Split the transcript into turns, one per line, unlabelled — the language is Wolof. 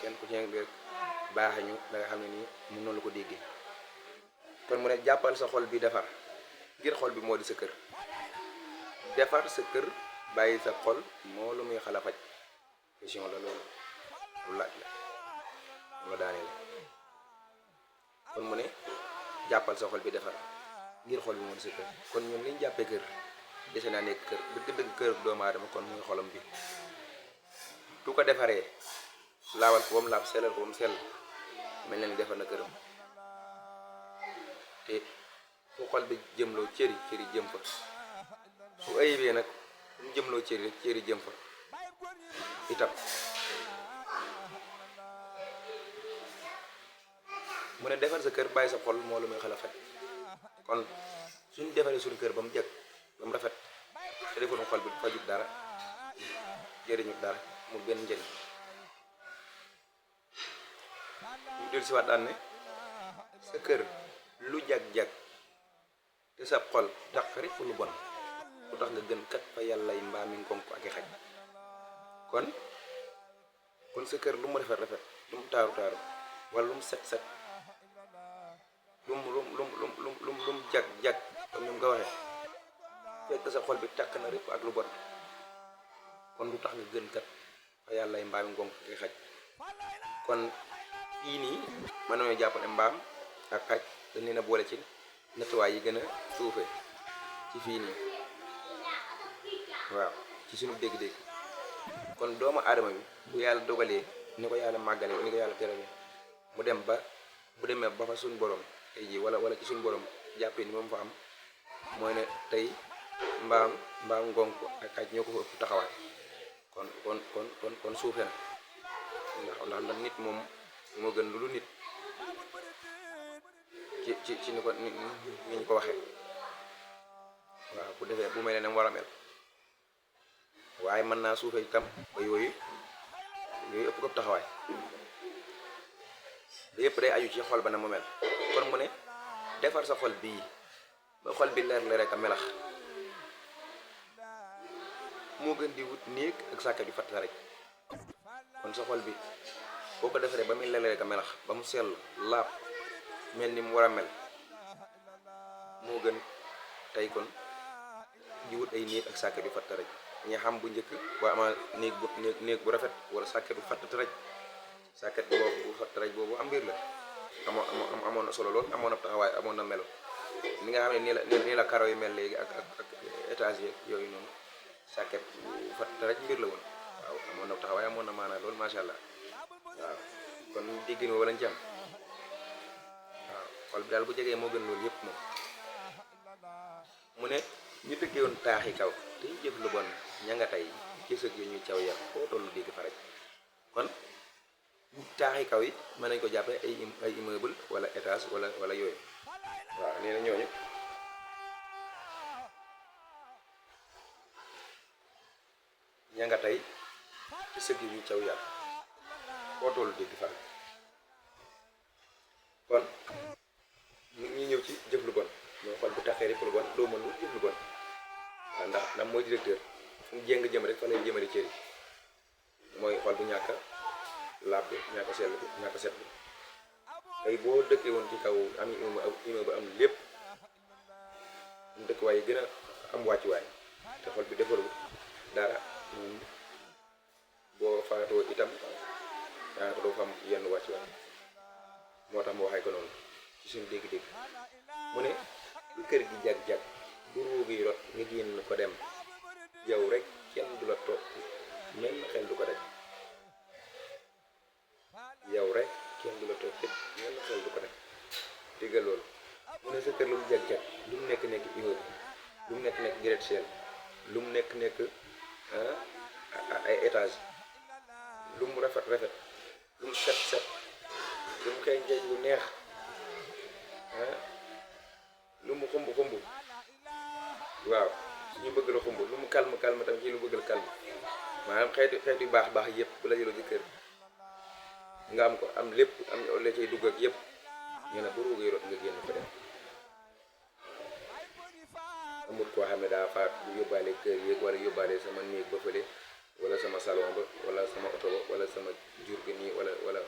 kenn ku ci nekk rek baaxe ñu da nga xam ne nii mun noonu la ko déggee. kon mu ne jàppal sa xol bi defar ngir xol bi moo di sa kër. defar sa kër bàyyi sa xol moo lu muy xala faj. question la loolu lu laaj la mu daanee la. kon mu ne jàppal sa xol bi defar ngir xol bi moo di sa kër. kon ñun liñ jàppee kër dese naa nekk kër dëgg-dëgg kër doomu aadama kon muy xolam bi. du ko defaree laawal ko ba mu laab sellal ko ba mu sell mel na ni defar na këram. te fu xol bi jëmloo cëri jëm fa. su ayibee nag fu mu jëmloo cëri jëm fa itam. mu ne defar sa kër bàyyi sa xol moo lu muy xala faj. kon suñ defaree suñu kër ba mu jëkk ba mu rafet te defaruñ xol bi fajut dara jëriñu dara mu benn njëriñ. ñu del si waat daan ne sa kër lu jag-jag te sa xol tax rek lu bon lu tax nga gën kat fa yàlla yi mbaa mi ngom ko ak i xaj. kon sa kër lu mu rafet rafet lu mu taaru taaru wala lu mu set set lu mu jag jag comme ni mu ko waxee fekk sa xol bi takk na rek ak lu bon kon lu tax nga gën kat fa yàlla yi mbaa mi ngom ko ak i xaj. kon fii nii mën nañoo jàpp ne mbaam ak xaj dañ leen a boole ci nattuwaay yi gën a suufe ci fii nii waaw ci suñu dégg-dégg. kon doomu aadama bi bu yàlla dogalee ni ko yàlla màggalee ni ko yàlla teralee mu dem ba bu demee ba fa suñu borom tey jii wala ci suñu borom jàppee ni moom fa am mooy ne tey mbaam ngonk ak xaj ñoo ko fa ëpp taxawaay. kon suufe na ndax nit moom moo gën lu nit ci ni ko ni ñu ko waxee waaw bu defee bu mel ne war a mel waaye mën naa suufee itam ba yooyu ëpp ko taxawaay yëpp day aju ci xol ba na mu mel. kon mu ne defar sa xol bii ba xol bi leer rek a melax moo gën di wut néeg ak sàkket yu fatt rek. kon sa xol bi boo ko defaree ba muy leer rek a melax ba mu sell laab mel ni mu war a mel moo gën tey kon di wut ay néeg ak sàkket yu fatt rek. ñi xam bu njëkk waa ama néeg bu rafet wala sàkket bu fatt rek sàkket boobu bu fatt rek boobu am mbir la amoon na solo lool amoon na taxawaay amoon na melo ni nga xam ne nii la karo yu mel léegi ak étage yooyu noonu sàkket bu fatt rek mbir la woon waaw amoon na taxawaay amoon na maanaa lool macha allah waaw. kon déggin wala ci am waaw xol bi daal bu jegee moo gën loolu yëpp moom. mu ne ñu dëkkee woon taaxi kaw te ñu jëf lu bon ña nga tey gisag yu ñuy caw yar foo tollu dégg fa rek. kon taaxi kaw yi mën nañ ko jàppe ay immeuble wala étage wala yooyu waaw nee na ñooñu ña nga tey gisag yu ñuy caw yar foo tollu dégg fa rek. kon ñu ñëw ci jëf lu bon mooy xol bu taxee rek lu bon doo mën lu jëf lu bon waaw ndax mooy directeur fu mu jéng jëm rek fa lay jëmale cëri mooy xol bu ñàkk a laab bi ñàkk a sell bi ñàkk a set bi. tey boo dëkkee woon ci kaw am immeuble ba am lépp dëkk waaye gën a am wàccuwaay te xol bi defaru dara boo faatoo itam daanaka doo fa am yenn wàccuwaay. moo tax mu waxee ko noonu ci suñu dégg-dégg. mu ne lu kër gi jag-jag bu ruugi rot nga génn ko dem yow rek kenn du la topp menn xel du ko daj. yow rek kenn du la topp menn xel du ko daj déggal loolu. mu ne sa kër lu mu jag-jag lu mu nekk immeuble lu mu nekk gratte-ciel lu mu nekk ay étage lu mu rafet lu mu set lu mu xëy njeej bu neex lu mu xumb waaw ñu bëgg la xumb lu mu calme tam ci lu bëgg la calme maanaam xeetu baax yëpp bu la jëloo ci kër nga am ko am lépp am la cay dugg ak yëpp ñu ne bu ruugi rot nga génn ko dem. amul koo xam ne daa faat bu yóbbaale kër yéeg wala yóbbaale sama néeg ba fële wala sama salon ba wala sama oto ba wala sama jur gi nii wala